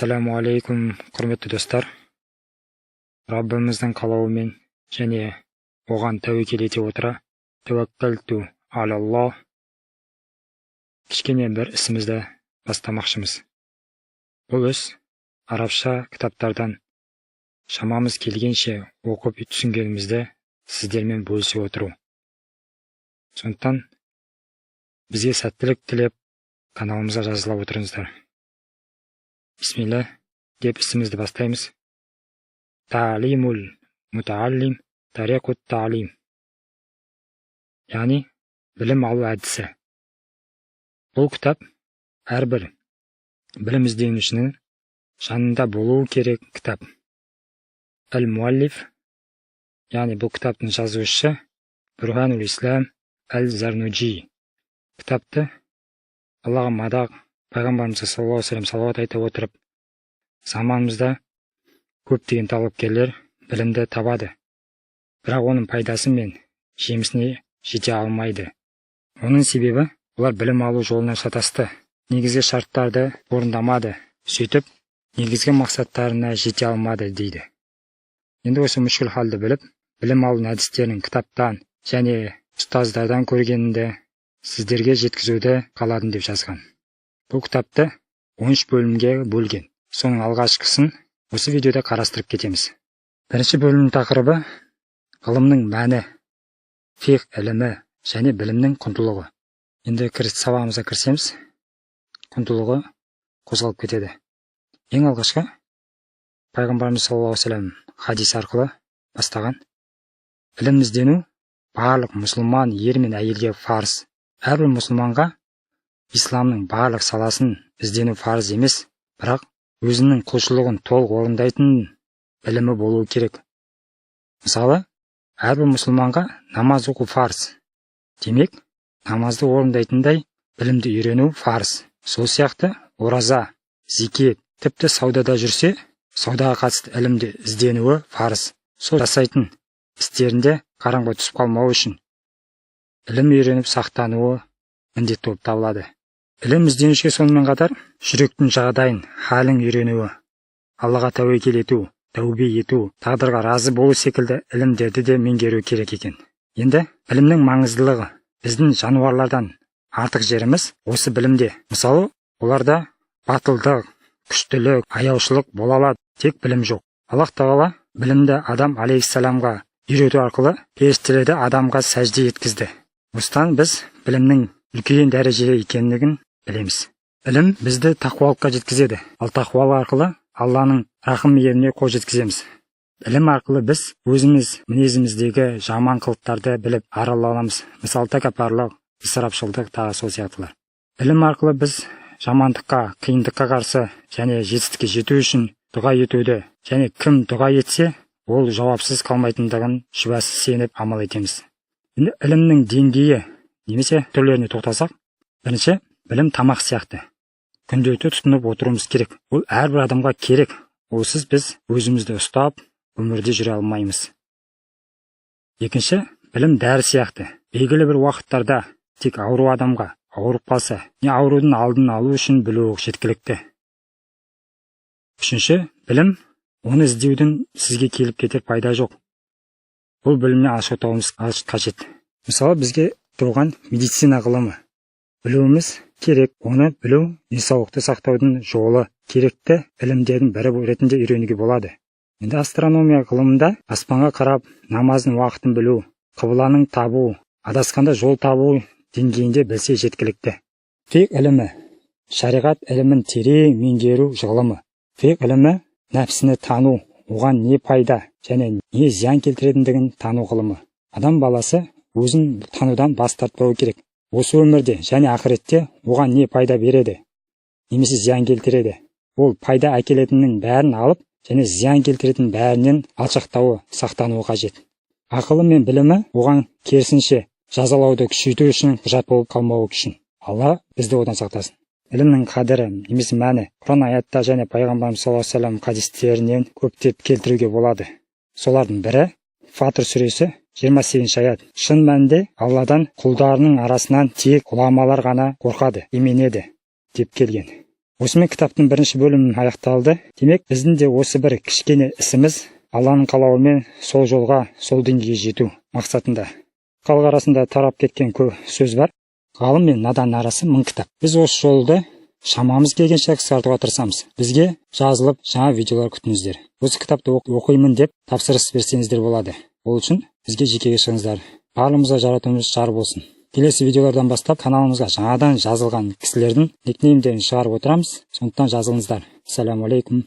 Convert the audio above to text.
Ассалаумағалейкум, құрметті достар! Раббымыздың қалауымен және оған тәуекел ете отыра, тәуәккәлту алаллах, кішкене бір ісімізді бастамақшымыз. Бұл іс арабша кітаптардан шамамыз келгенше оқып түсінгенімізді сіздермен бөлісе отыру. Сондықтан бізге сәттілік тілеп, каналымызға жазыла отырыңыздар. Бисмилля деп ісімізді бастаймыз. Таалимул мутааллим тариқут таалим, яғни білім алу әдісі. Бұл кітап әрбір білім ізденушінің жанында болуы керек кітап. Әл муаллиф, яғни бұл кітаптың жазушысы, Бүрханул Ислам әл Зарнуджи. Кітапты Аллаға мадақ, пайғамбарымызға саллаллаху алейхи салауат айта отырып, заманымызда көптеген талапкерлер білімді табады, бірақ оның пайдасы мен жемісіне жете алмайды. Оның себебі, олар білім алу жолынан шатасты, негізгі шарттарды орындамады, сөйтіп негізгі мақсаттарына жете алмады дейді. Енді осы мүшкіл халді біліп, білім алу әдістерін кітаптан және ұстаздардан көргенімді сіздерге жеткізуді қаладым деп жазған. Бұл кітапты 13 бөлімге бөлген. Соның алғашқысын осы видеода қарастырып кетеміз. Бірінші бөлімнің тақырыбы: ғылымның мәні, фиқһ ілімі және білімнің құндылығы. Енді сабағымызға кірісеміз. Құндылығы қозғалып кетеді. Ең алғашқы пайғамбарымыз саллаллаху алейхи вассалам хадис арқылы бастаған. Ілім іздену барлық мұсылман ер мен әйелге фарыз. Әрбір мұсылманға исламның барлық саласын іздену фарыз емес, бірақ өзінің құлшылығын толық орындайтын білімі болуы керек. Мысалы, әрбір мұсылманға намаз оқу фарыз. Демек, намазды орындайтындай білімді үйрену фарыз. Сол сияқты ораза, зекет, тіпті саудада жүрсе, саудаға қатысты ілімді ізденуі фарыз. Сол жасайтын істерінде қараңғы түсіп қалмау үшін ілім үйреніп сақтануы міндетті болып табылады. Ілім ізденушіге сонымен қатар жүректің жағдайын, халін үйренуі, Аллаға тәуекел ету, тәубе ету, тағдырға разы болу секілді ілімдерді де меңгеру керек екен. Енді білімнің маңыздылығы. Біздің жануарлардан артық жеріміз осы білімде. Мысалы, оларда батылдық, күштілік, аяушылық бола алады, тек білім жоқ. Аллах тағала білімді Адам алейхиссаламға үйрету арқылы періштелерді адамға сәжде еткізді. Осыдан біз білімнің үлкен дәрежеде екендігін білеміз. Ілім бізді тақуалыққа жеткізеді, ал тақуалық арқылы Алланың рахым мейіріміне қол жеткіземіз. Ілім арқылы біз өзіміз мінезіміздегі жаман қылықтарды біліп арыла аламыз. Мысалы, тәкаппарлық, ысырапшылдық, тағы сол сияқтылар. Ілім арқылы біз жамандыққа, қиындыққа қарсы және жетістікке жету үшін дұға етуді және кім дұға етсе, ол жауапсыз қалмайтындығын шүбәсіз сеніп амал етеміз. Енді ілімнің деңгейі немесе түрлеріне тоқталсақ, бірінші, білім тамақ сияқты, күнделікті тұтынып отыруымыз керек. Ол әрбір адамға керек. Олсыз біз өзімізді ұстап, өмірде жүре алмаймыз. Екінші, білім дәрі сияқты. Белгілі бір уақыттарда тек ауру адамға ауырып қалса, не аурудың алдын алу үшін білу жеткілікті. Үшінші, білім, оны іздеудің сізге келіп кетер пайда жоқ. Бұл білімнен алшақтауымыз қажет. Мысалы, бізге тұрған медицина ғылымы білуіміз керек. Оны білу денсаулықты сақтаудың жолы, керекті ілімдердің бірі ретінде үйренуге болады. Енді астрономия ғылымында аспанға қарап намаздың уақытын білу, қыбланың табу, адасқанда жол табу деңгейінде білсе жеткілікті. Фиқһ ілімі – шариғат ілімін терең меңгеру ғылымы. Фиқһ ілімі – нәпсіні тану, оған не пайда және не зиян келтіретіндігін тану ғылымы. Адам баласы өзін танудан бас тартпауы керек. Осы өмірде және ақыретте оған не пайда береді немесе зиян келтіреді, ол пайда әкелетіннің бәрін алып және зиян келтіретін бәрінен алшақтауы, сақтануы қажет. Ақылы мен білімі оған керісінше жазалауды күшейту үшін құжат болып қалмауы үшін. Алла бізді одан сақтасын. Ілімнің қадірі немесе мәні Құран аятта және пайғамбарымыз саллаллаху алейхи вассалам хадистерінен көптеп келтіруге болады. Солардың бірі Фатыр сүресі, 28-аят: «Шын мәнінде, Алладан құлдарының арасынан тек ғұламалар ғана қорқады, именеді», – деп келген. Осымен кітаптың бірінші бөлімі аяқталды. Демек, біздің де осы бір кішкене ісіміз Алланың қалауымен сол жолға, сол деңгейге жету мақсатында. Халық арасында тарап кеткен көп сөз бар: ғалым мен надан арасы мың кітап. Біз осы жолды шамамыз келгенше қысқартуға тырысамыз. Бізге жазылып, жаңа видеолар күтіңіздер. Осы кітапты оқимын деп тапсырыс берсеңіздер болады. Ол үшін бізге жекеге шығыңыздар. Барлығымызға Жаратуымыз жар болсын. Келесі видеолардан бастап каналымызға жаңадан жазылған кісілердің никнеймдерін шығарып отырамыз, сондықтан жазылыңыздар. Ассаляму алейкум.